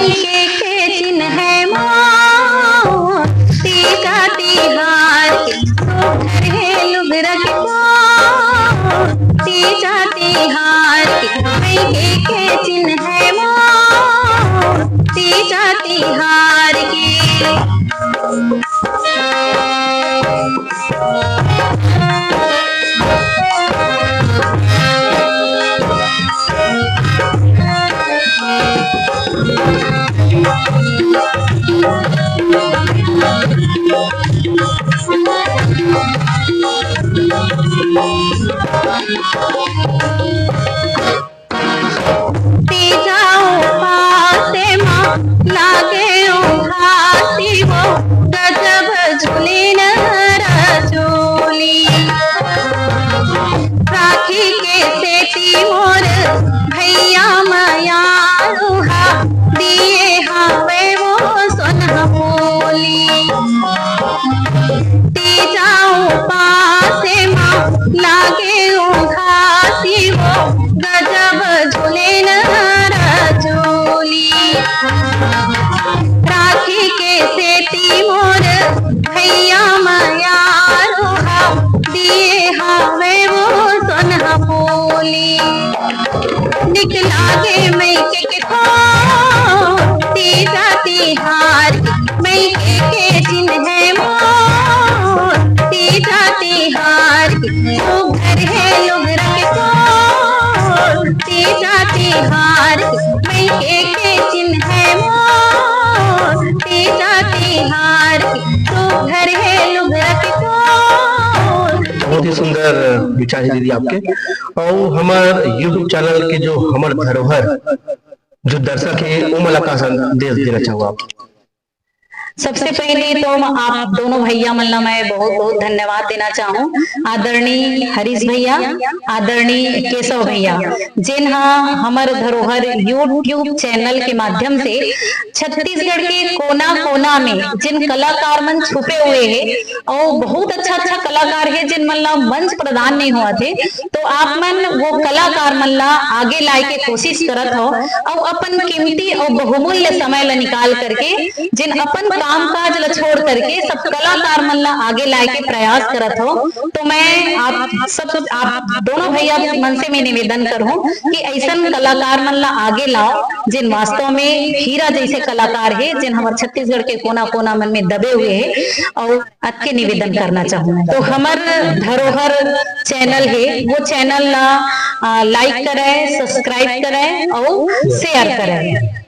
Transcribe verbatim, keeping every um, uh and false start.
के, के चिन्ह है मोर, तीजा तिहार के सुघर हे लुगरा के तोर। तीजा तिहार के, के, के चिन्ह है मोर, तीजा तिहार के। तीजा उपासे मा लागे उघासी वो, गजब झुलिन रचोली। राखी के सेती मोर भैया मयारू हा, दिए हावे वो सोनहा पोली। तीजा उपासे मा लागे उघासी वो, गजब झुलिन रचोली। राखी के सेती मोर भैया मयारू हा, दिए हावे वो सोनहा पोली। निक लागे मइके के तोर, तीजा तिहार के, मइके के चिन्ह है मोर, तीजा तिहार के, सुघर हे लुगरा के तोर, तीजा तिहार के, मइके के चिन्ह है मोर, तीजा तिहार के, सुघर हे लुगरा के तोर। बहुत ही सुंदर विचार है दीदी आपके। और हमर YouTube चैनल के जो हमर धरोहर जो दर्शक हे, ओमन ला का संदेश देना चाहहू आप? सबसे पहले तो आप दोनों भैया मन ला मैं बहुत बहुत धन्यवाद देना चाहहूँ, आदरणीय हरीश भैया, आदरणीय केशव भैया, जेन हा हमर धरोहर YouTube चैनल के माध्यम से छत्तीसगढ़ के कोना कोना में जिन कलाकार मन छुपे हुए हे और बहुत अच्छा अच्छा कलाकार हे जिन मन ला मंच प्रदान नहीं होवत हे, तो आप मन वो कलाकार मन ला आगे लाए के कोशिश करत हो और अपन कीमती और बहुमूल्य समय ला निकाल करके जिन अपन काम काज ला छोड़ करके सब कलाकार मन ला आगे लाए के प्रयास करत हो। तो मैं आप सब, आप दोनों भैया मन से मैं निवेदन करहूँ कि ऐसन कलाकार मन ला आगे लाओ जिन वास्तव में हीरा जैसे कलाकार हे, जिन हमर छत्तीसगढ़ के कोना कोना मन में दबे हुए हे और अतके निवेदन करना चाहूँ। तो हमर धरोहर चैनल हे, वो चैनल ला, आ, like करे, subscribe करे और share करे।